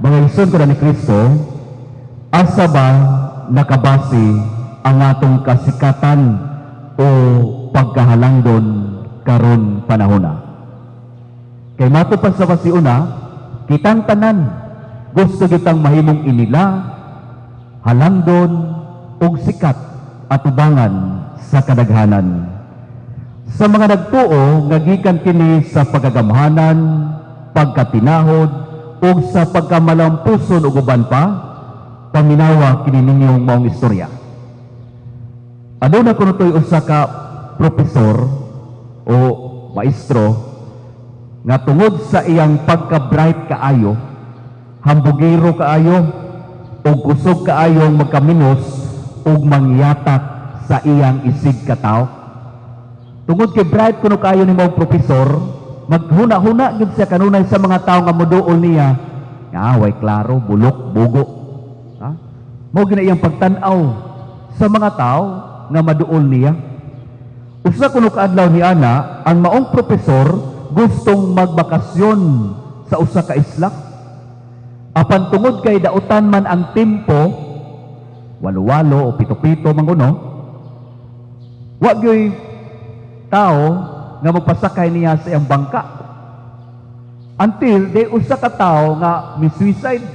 Mga igsoon ko na ni Kristo, asa ba nakabase ang atong kasikatan o pagkahalangdon karon panahona? Kay mato pa sa pasiuna, kitang tanan gusto kitang mahimong inila, halangdon ug sikat atubangan sa kadaghanan. Sa mga nagtuo nga gikan kini sa pagkagamhanan, pagkatinahod ug sa pagkamalampuson ug uban pa, paminawa kini ninyong maong istorya. Aduna kuno to'y usa ka propesor o maestro nga tungod sa iyang pagka-bright kaayo, hambugero kaayo, ug kusog kaayong magkaminos ug mangyatak sa iyang isig katawo. Tungod kay bright kuno kaayo ni maong propesor, maghuna-huna gyud siya kanunay sa mga tawo nga moduol niya, nga way klaro, bulok, bugo. Ha? Mao gina iyang pagtan-aw sa mga tao nga maduol niya. Usa kuno kaadlaw ni ana, ang maong propesor gustong magbakasyon sa usa ka isla. Apan tungod kay dautan man ang tempo, walo-walo o pito-pito man kuno, wa gyoy tao nga magpasakay niya sa iyang bangka. Until day usa ka tawo nga mi-suicide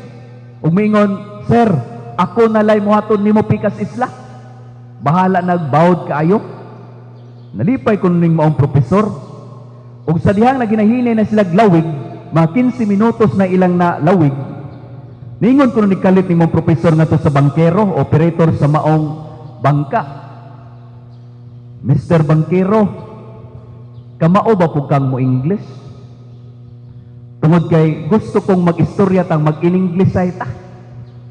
ug miingon, "Sir, ako na lay mohatod nimo pikas isla. Bahala nagbawod kaayo." Nalipay kuno ning maong propesor. Ug sa dihang na ginahinay na sila lawig, mga 15 minutos na ilang na lawig, niingon kuno ni kalit ni maong propesor ngadto sa bangkero, operator sa maong bangka. "Mr. Bangkero, kamao ba pud kang mo English? Tungod kay gusto kong mag-istorya tang mag-in-English ay ta.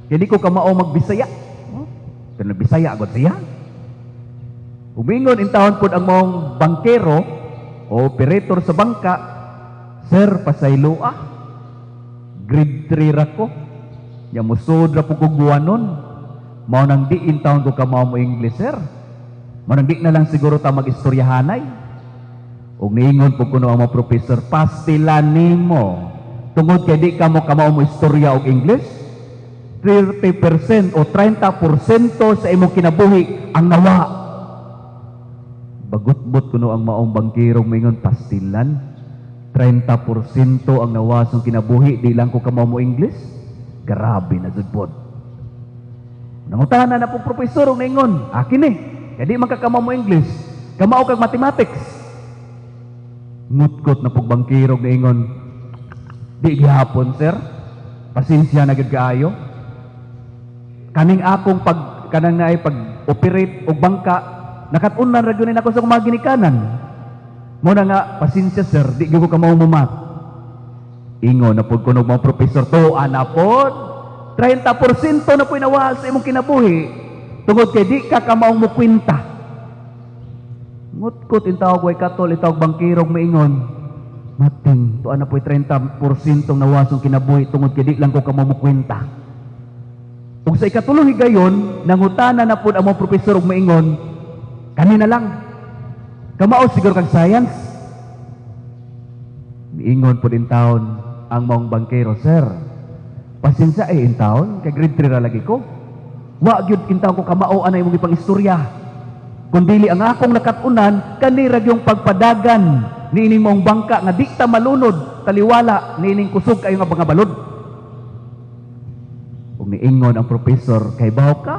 Kaya di ko kamao magbisaya." Oh, pero nagbisaya agad siya. Umingon intawon pod ang maong bangkero o operator sa bangka, "Sir, pasaylo ah. Grade 3 ra ko. Ya musod ra pud kog buwanon. Mao nang di intawon ko kamao mo English, sir. Mao nang di na lang siguro ta mag-istoryahanay." Ug niingon po kuno ang mga professor, "Pastilan nimo. Tungod kay di ka mo kamao mo istorya og English, 30% o 30% sa imong kinabuhi ang nawa." Bagutbot kuno ang maong bangkirong mingon, "Pastilan. 30% ang nawa sa kinabuhi, di lang ko kamao mo English. Grabe na jud pod." Nangutana na po profesor og ningon, "Akin eh, kaya di man ka kamao mo English, kamao kag mathematics?" Ngutkot na pug bangkirog niingon, "Di gihapon, sir. Pasensya na gid kaayo. Kaning akong pag kanang naay pag operate og bangka, nakat-unan ra gyud nako sa akong mga ginikanan. Mo na nga pasensya, sir, di gyud ko kamao mo math." Ingon na pud kuno mga professor, "Tuwa na pod. 30% na po'y nawala sa imong kinabuhi tungod kay di ka kamaong mo kwenta." Ngutkot intawag way katol itawag bangkirog maingon, "Mating, tuwa na po'y 30% nawasong kinabuhi tungod kay di lang ko kamo mo kwenta." Ug sa ikatulong higayon, nangutana na pod ang mga profesor og maingon, "Kanina lang. Kamao siguro kag science?" Miingon pod in taon ang maong bangkero, "Sir, pasensya eh in taon, kay grade 3 ra lagi ko. Wa gyud in taon ko kamao anay imong ipang istorya. Kung dili ang akong nakatunan, kani ra yung pagpadagan niining maong bangka nga di ta malunod, taliwala niining kusog kayo nga mga balod." Ug niingon ang professor, "Kay baw ka,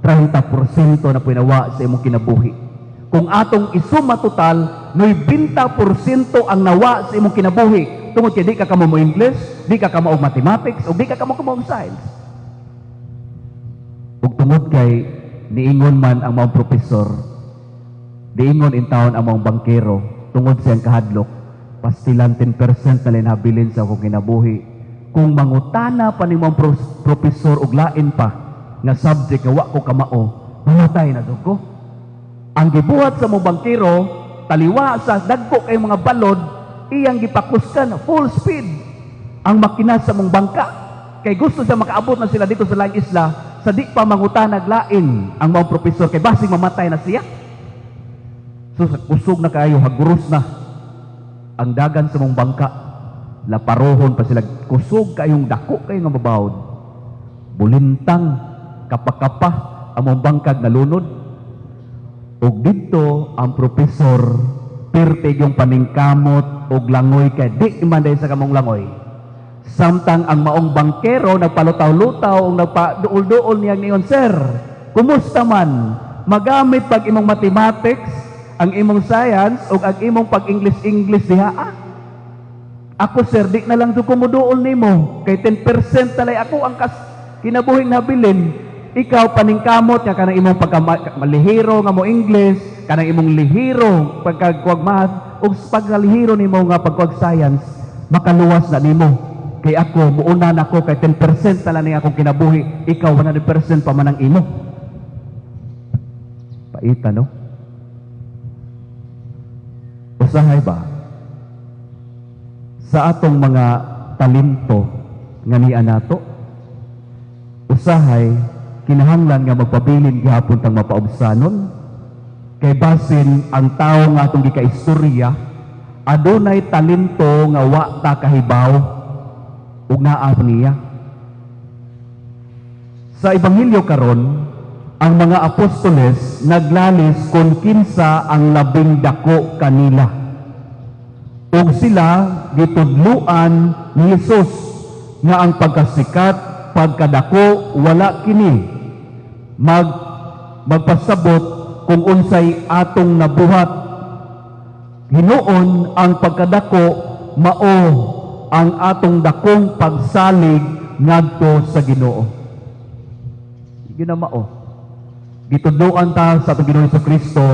30% na pinawa sa imong kinabuhi. Kung atong isuma total, 90% ang nawa sa imong kinabuhi. Tungod kay di ka kamo mo English, di ka kamo og mathematics, o di ka kamo kamo og science." Ug tungod kay niingon man ang maong professor, diingon in taon ang maong bangkero, tungod siyang kahadlok, "Pastilan, 10% na lang habilin sa akong kinabuhi. Kung mangutana pa ni maong professor og lain pa nga subject nga wa ko kamao, mamatay na jud ko." Ang gibuhat sa mong bangkero, taliwa sa dagko kay mga balod, iyang gipakuskan full speed ang makina sa mong bangka. Kay gusto siya makaabot na sila dito sa laing isla, sa di pa mangutanag lain ang maong professor kay basing mamatay na siya. So sa kusog na kaayo, haguros na ang dagan sa mong bangka. Laparohon pa sila, kusog kayong dako kayo nga mabawod. Bulintang, kapa-kapa, among bangkag nalunod. Ug didto ang profesor pirte yung paningkamot og langoy kay di man day sa kamong langoy. Samtang ang maong bangkero nagpalutaw-lutaw ug nagpaduol-duol niyang niyon, "Sir, kumusta man? Magamit pag imong mathematics, ang imong science ug ang imong pag English-English diha ah. Ako, sir, di na lang jud ko muduol nimo kay 10% talay ako ang kas kinabuhing nabilin. Ikaw paningkamot nga kanang imong pagka malihero nga mo English, kanang imong lihero pagkagkuwag math ug pagkalihero nimo nga pagkuwag science, makaluwas na nimo. Kay ako muuna nako kay 10% tala ni akong kinabuhi, ikaw 100% pa man ang imo." Paita, no? Usahay ba sa atong mga talento nga niya nato, usahay kinahanglan nga magpabilin gihapon tang mapaubsanon kay basin ang tawo nga atong gikaistorya adunay talento nga wa ta kahibaw ug naa niya. Sa ebanghelyo karon, ang mga apostoles naglalis kung kinsa ang labing dako kanila. Ug sila gitudluan ni Jesus nga ang pagkasikat, pagkadako, wala kini magpasabot kung unsay atong nabuhat. Hinuon ang pagkadako mao ang atong dakong pagsalig ngadto sa Ginoo. Yun ang mao. Gitudloan ta sa atong Ginoo Kristo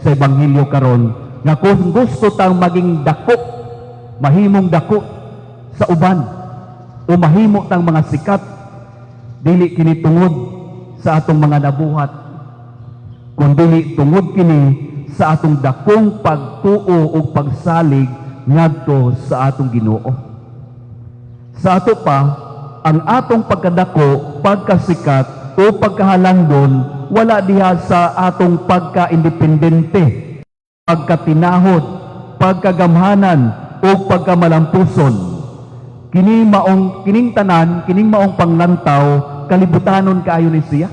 sa ebanghelyo karon nga kung gusto tang maging dako, mahimong dako sa uban o mahimo tang mga sikat, dili kini tungod sa atong mga nabuhat, kundi tungod kini sa atong dakong pagtuo ug pagsalig ngadto sa atong Ginoo. Sa ato pa, ang atong pagkadako, pagkasikat o pagkahalangdon wala diha sa atong pagka-independente, pagkatinahod, pagkagamhanan o pagkamalampuson. Kini maong kining tanan, kining maong panglantaw, kalibutanon kaayo ni siya.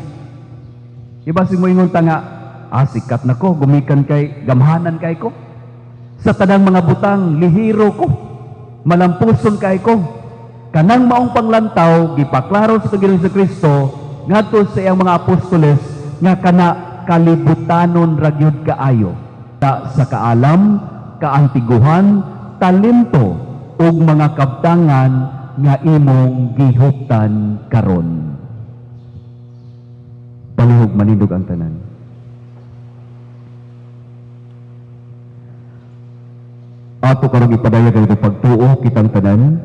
Iba si moingon ta nga, "Ah, sikat na ko, gumikan kay gamhanan kay ko. Sa tanang mga butang, lihiro ko, malampuson kay ko." Kanang maong panglantaw, gipaklaro sa Ginoong Kristo ngadto sa iyang mga apostoles nga kana kalibutanon ra gyud kaayo. Sa kaalam, kaantiguhan, talento ug mga kabtangan nga imong gihuptan karon. Palihog manindog ang tanan. Ato karong ipadayag ang pagtuo kitang tanan.